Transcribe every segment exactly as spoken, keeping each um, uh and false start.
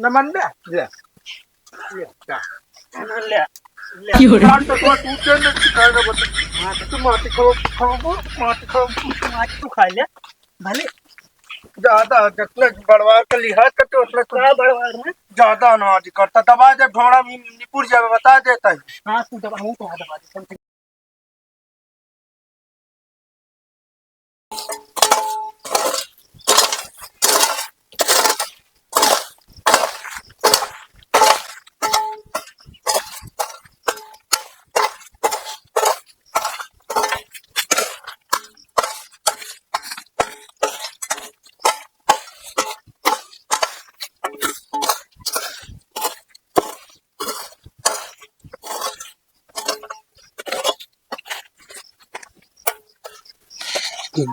न मन में, ले, ले, जा। ले, ले। क्यों रे? कान तो थोड़ा टूट गया, नहीं सिखाएगा बता। हाँ, तो तू माटी खाओ, खाओ, माटी खाओ। माटी तू खा ले, भले। ज्यादा, जितना बड़वार का लिहाज करते, उतना तू का बड़वार है? ज्यादा अनाज करता। दबा जब ढोड़ा में निपुर जावे, बता देता है। हाँ, तू दबा, हमहू तो दबा दे।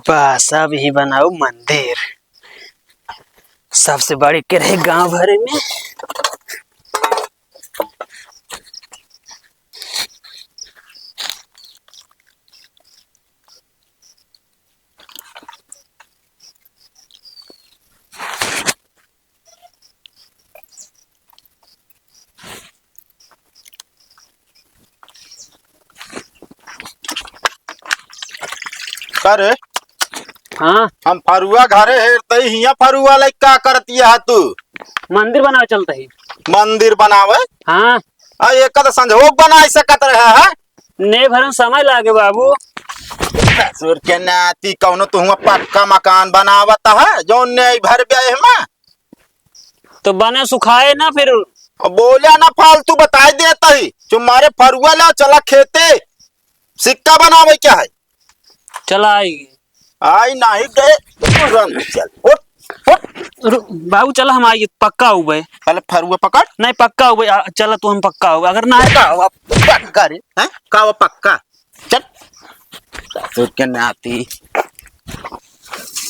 बस, अब ही बनाऊ मंदिर, सबसे बड़ी के रहे गांव भरे में। का रे? हाँ। हम फरुआ घरे हेरतई हियाँ फरुआ लइके का करतिया है तू? मंदिर बनावे चलत ही। मंदिर बनावे? हाँ। आ, एक तो संझोग बनाई सकत रहे है। ने भरन समय लागे बाबू। ससुर के नाती, कौनो तुहुआ पक्का मकान बनावत है, जौन ने भर ब्याह में? तो बने सुखाए ना फिर। अब बोला ना फालतू, बताई देता ही। जो मारे फरुआ ला, चला खेते, सिक्का बनावे क्या है? चला आई। आई नाही गए, तुरंत चल। उठ, उठ। रु-, बाबू चला हम आई, पक्का हुए। पहले फरुआ पकड़। नहीं, पक्का हुए, आ, चला तू हम पक्का हुए। अगर ना पक्का हुआ, पक्का रे, हैं? का हुआ पक्का? चल। ससुर के नाती,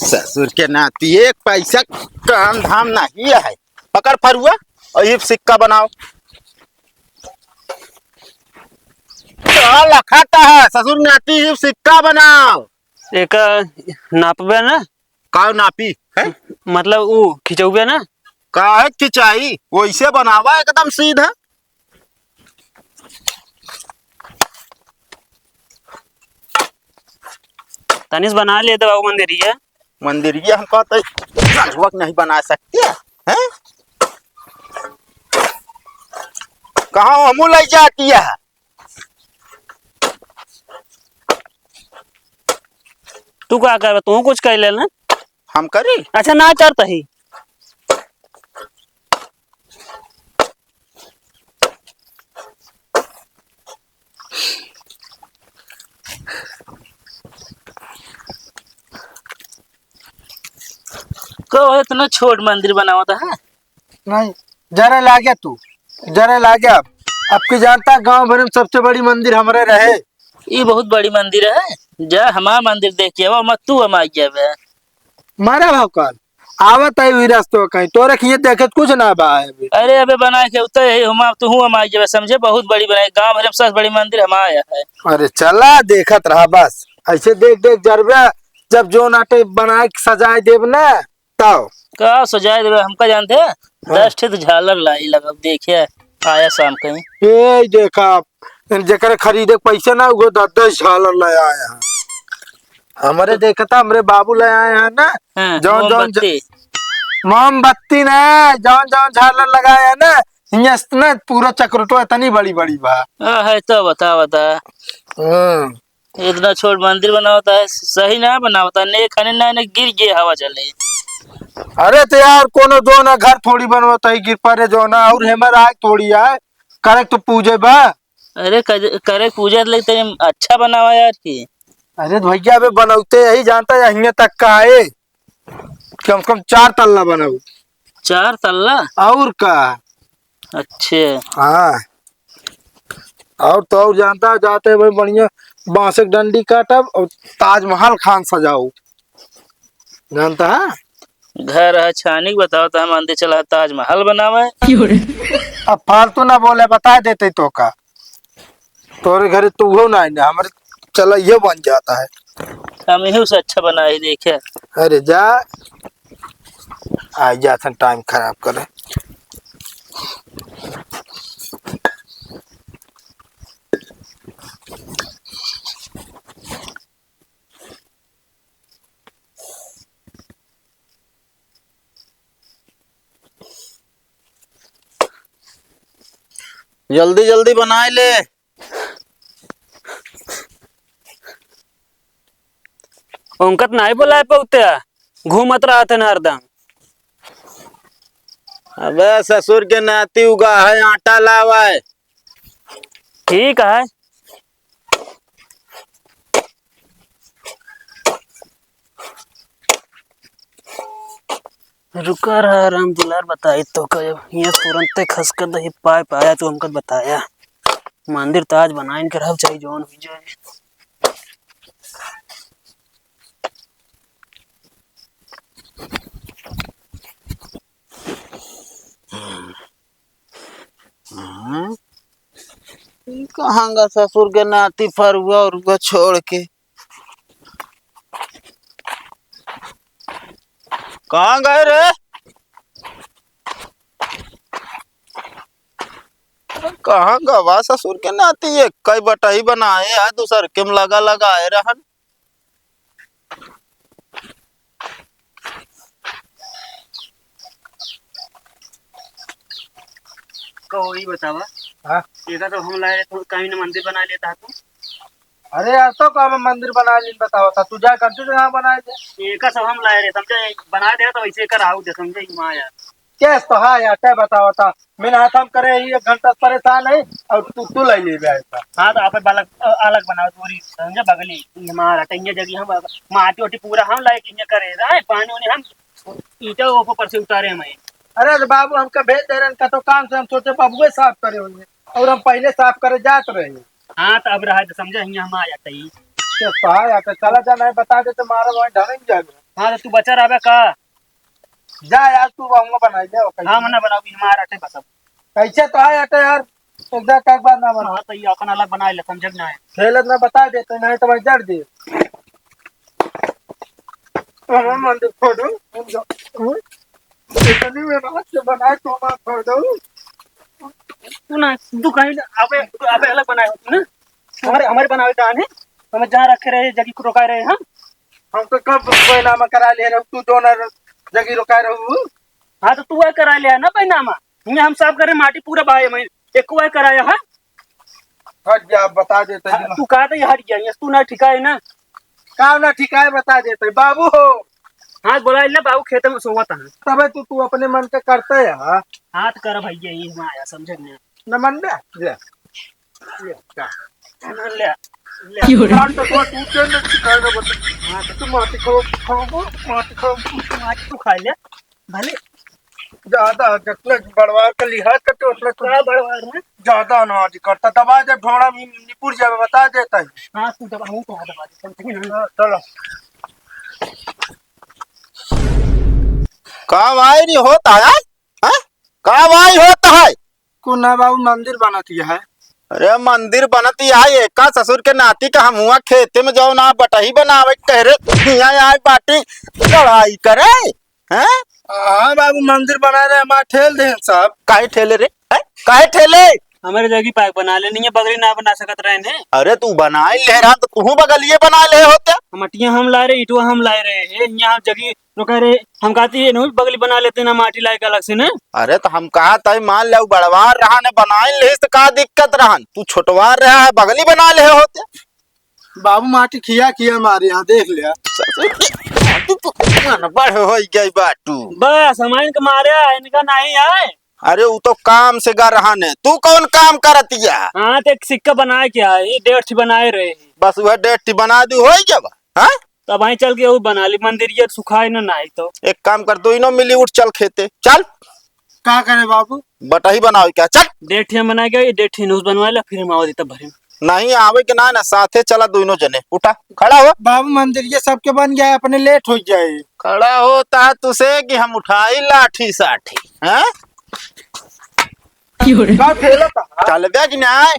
ससुर के नाती, एक पैसा काम धाम नहीं है। पकड़ फरुआ और ये सिक्का बनाओ। का लखाता है ससुर नाती, ये सिक्का बनाओ। एका नापबे ना? का नापी है? मतलब ऊ खिंचौबे ना? काहे खिंचाई? वैसे बनावा एकदम सीधा। तनिस बना लेते बाबू मंदिरिया। मंदिरिया हम कहते संझवक नहीं बना सकते हैं? कहाँ हमू लइ जाती है? तू का करबे? तू कुछ कह ले ना। हम करी? अच्छा, ना चलत ही। को इतना छोट मंदिर बनावत है? नहीं, जरे लागे तू, जरे लागे अब। अब की जानता, गांव भर में सबसे बड़ी मंदिर हमरे रहे। ई बहुत बड़ी मंदिर है, जा हमार मंदिर देख के आवा, मत तू हम आ जाबे। मारा भाव काल, आवत है वही रास्ते कहीं, तोरे खिए देखे कुछ ना बा अभी। अरे अबे बना के उतर यही हम, तू हम आ जाबे, समझे? बहुत बड़ी बनाई, गांव भर में सबसे बड़ी मंदिर हमार है। अरे चला, देखत रहा बस, ऐसे देख देख जरबे, जब जो नाटे बनाए के सजाए देब ना, तब। का सजाए देबे, हमका जानते हैं? हाँ। दस ठे तो झालर लाई लगब, देखिए, आया शाम कहीं। ए, देखा, जेकरे खरीदे के पैसा ना, वो दस दस झालर ले आया है। हमरे देखता, हमरे बाबू ले आए हैं ना, हाँ, जौन, जौन, मोमबत्ती। मोमबत्ती ना, जौन, जौन झालर लगाए हैं ना, हियाँ इतना पूरा चक्रोटो इतनी बड़ी, बड़ी बा। आ, है तो बता, बता। हाँ। इतना छोट मंदिर बनावता है, सही ना बनावता, ने खाने ना, ने गिर गए हवा चले। अरे तो यार, कोनो जो ना घर थोड़ी बनवता है, गिर पड़े जो ना, और हेमर आए थोड़ी आए, करे तो पूजे बा। अरे कर-, करे पूजे, लेकिन तनी अच्छा बनावा यार की। अरे भैया, अबे बनौते यही जानता है, यहीं तक का है, कम से कम चार तल्ला बनाऊ। चार तल्ला? और का? अच्छे। हाँ। और तो और जानता है, जाते हुए बढ़िया बांस के डंडी काटब और ताजमहल खान सजाऊ। जानता है? घर है छानी के बताओ तो हम आंधी चला ताजमहल बनावे। अब फालतू ना बोले, बता देते तो का। तोरे घरे तो वो ना है ना, हमारे चला ये बन जाता है। हम इही से अच्छा बनाई देखे। अरे जा, आ जाथन टाइम खराब करे। जल्दी जल्दी बनाए ले। उनका त नाहीं बोलाए पउते, घूमत रहत हैं हरदम। अबे ससुर के नाती उगा है, आटा लावा है। ठीक है। रुका रहा राम दुलार, बताई तो कहो, ये तुरंते खसक दही पाए पाया तो हमका बताया। मंदिर तो आज बनाइन के रहब, चाहे जौन हुई जाए। हाँ? ई कहाँ गा ससुर के नाती फरुआ उरुआ छोड़ के? कहाँ गए रे? अरे कहाँ गवा ससुर के नाती, एक कई बटही बनाए है, दूसर के में लगा लगाए रहन। कहो, ई बतावा। हाँ? एका तो हम लाए रहे, तो कहीं ना मंदिर बना लेता तू। अरे यार, तो का हम मंदिर बना ली, बतावा था, तू जा कर तू यहाँ बना ले। एका सब हम लाए रहे, समझे, बना दे तो वैसे कर आऊ दे, समझे, माँ यार। कैस तो हाँ यार, तय बतावा था, मैंने हाथ हम करे ही एक घंटा से परेशान है, और तू, तू ले ले बे ऐसा। हाँ, तो आप अलग, अलग बनाओ पूरी, समझे, बगली, ये हमारा टैंगे जगह हम माटी ओटी पूरा हम लाए कि ये करे रहे, पानी उनी हम ईंटा ऊपर से उतारे हम। अरे तो बाबू, हमका भेज दे रहे हैं, का तो काम से हम सोचे बबुए साफ करे होंगे, और हम पहले साफ करे जात रहे। हाँ, तो अब रहा तो समझे, हियाँ हम आ जाते ही। तो कहा यार, तो चला जाना है, बता दे तो मारा वहीं ढामेंगे जाके। हाँ, तो तू बचा रहा का? जा यार, तू वहाँ बनाई ले, ओके। हाँ, मना बनाओ, हमारा आटे बस अब। कैसे तो है आटे यार, एक दांत एक बार ना बना। हाँ, तो ये अपन अलग बनाए ले, समझे कि ना है? खेलत ना बता दे, तो नहीं तो भाई जड़ दे। हमारा मंदिर फोड़ो, हम जा-, हम्म? इतनी मेहनत से बनाए तो हमारा फोड़ो। तू ना, तू कहीं ना, अबे, अबे अलग बनाए हो तू ना। हमारे, हमारे बनावे जान है, हमें जहाँ रखे रहे, जगह को रोका रहे हम। हम तो कब बैनामा करा ले रहे, तू जो ना जगह रोका रहे। हाँ, तो तू वह करा ले ना बैनामा। हियाँ हम साफ करे, माटी पूरा बहाए, मैं एक वह कराया है। हट जा, बता देता हाँ, जी। तू कहा था ये हट गया, ये तू ना ठिकाए ना। का ना ठिकाए, बता देता है, बाबू हो। हाँ, बोला ले बाबू, खेत में सोवत है। तबे तू, तू अपने मन के करते है। हाँ, तो कर भैया, ये हम आया, समझे नहीं। न मन में, ले, ले, का? ले, ले। क्यों रे? काट तो तू, तू के न ठिकाए ना बता। हाँ, तो तू माटी खाओ, खाओ, माटी खाओ। माटी तू खा ले। भले। ज्यादा जतने बड़वार का लिहाज करते, उतने तू का बड़वार में? ज्यादा अनवाजी करता। दबा जब ढोड़ा में निपुर जावे, बता देता है। हाँ, तू दबा, हूँ तो दबा देता हूँ। हाँ, चलो। का भाई नहीं होता है? हाँ? का भाई होता है? कुना बाबू मंदिर बनत ही है। अरे मंदिर बनत ही है, एका ससुर के नाती का हम हुआ खेते में जाओ ना बटही बनावे कह रहे, हियाँ आए बाटी लड़ाई करे। हैं? हाँ बाबू, मंदिर बना रहे, हमार ठेल दे सब। काहे ठेले रे? हैं? काहे ठेले? हमारे जगह पार्क बना ले, नहीं है, बगली ना बना सकत रहे ने। अरे तू बनाए ले रहा तो तू बगलिए बना ले होते। मटिया हम लाए रहे, ईंटवा हम लाए रहे, हे, यहाँ जगह तो कह रहे, हम कहती है, नहीं, बगली बना लेते ना, माटी लाए के अलग से ना। अरे तो हम कहा था, मान ले, बड़वार रहा ने, बनाए ले तो का दिक्कत रहा, तू छोटवार रहा है, बगली बना ले होते। बाबू माटी खिया खिया मारे यहाँ, देख लिया। ससुर के नाती तू अनपढ़ हो गई बाटू। बस, हम इनके मारे, इनका नहीं आए। अरे, वो तो काम से गा रहा ने, तू कौन काम करतिया? हाँ, तो एक सिक्का बनाए के आए, ये डेढ़ ठी बनाए रहे। बस वह डेढ़ ठी बना दू, हो गया बा, हाँ? तब वहीं चल के वो बना ली, मंदिर ये सुखाए ना, नहीं तो। एक काम कर, दोनों मिली उठ, चल खेते, चल। का करे बाबू? बटही बनावे क्या? चल। डेढ़ ठे हम बना गया, ये डेढ़ ठे नूस बनवा ले, फिर हम आवा देता भरे में। नहीं आवे के ना, ना साथे चला दोनों जने। उठा, खड़ा हो। बाबू मंदिर ये सबके बन गया है, अपने लेट हो जाए। खड़ा होता है तुसे कि हम उठाई लाठी साठी, हैं? क्यों रे? का खेलत है? चलबे कि नहीं?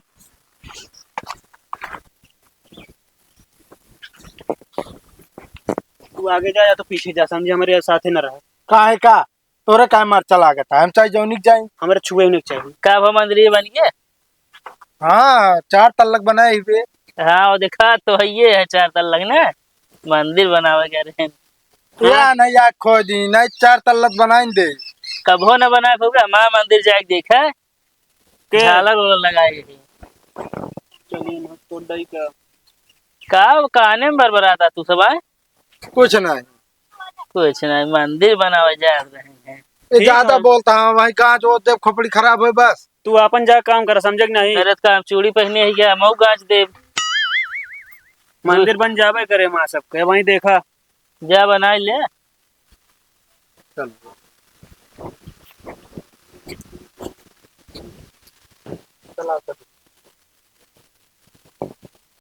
तू आगे जा या तो पीछे जा, समझे, हमारे साथे न रहे। काहे का? तोरे काहे मरचा लागत है? हम चाहे जौनिक जाई। हमारे छुए उन्हें चाहिए। का भा मंदिर बन गए? हाँ, चार तल्लक बनाए हुए। हाँ, वो देखा तो है, ये है चार तल्लक ना, मंदिर बनावे के रहे। या हाँ। नहीं, या खोई दी, नहीं चार तल्लक बनाइन दे। कबो न बनाए होगा, माँ मंदिर जाके देखा। के? झालर वालर लगाए ही। चलिए ना, तो डई का। का काने में बरबराता तू सब, आय? कुछ नहीं। कुछ नहीं, मंदिर बनावे जा रहे हैं। ये ठीक ज्यादा है। बोलता है भाई, गाँच वो देव खोपड़ी खराब होई बस। तू आपन जा काम कर, समझे कि नहीं? अरे तो काम चूड़ी पहने है क्या, मऊ गाँच देव। मंदिर बन जावे करे माँ सबके, वहीं देखा। जा बनाई ले। चल। चला चल।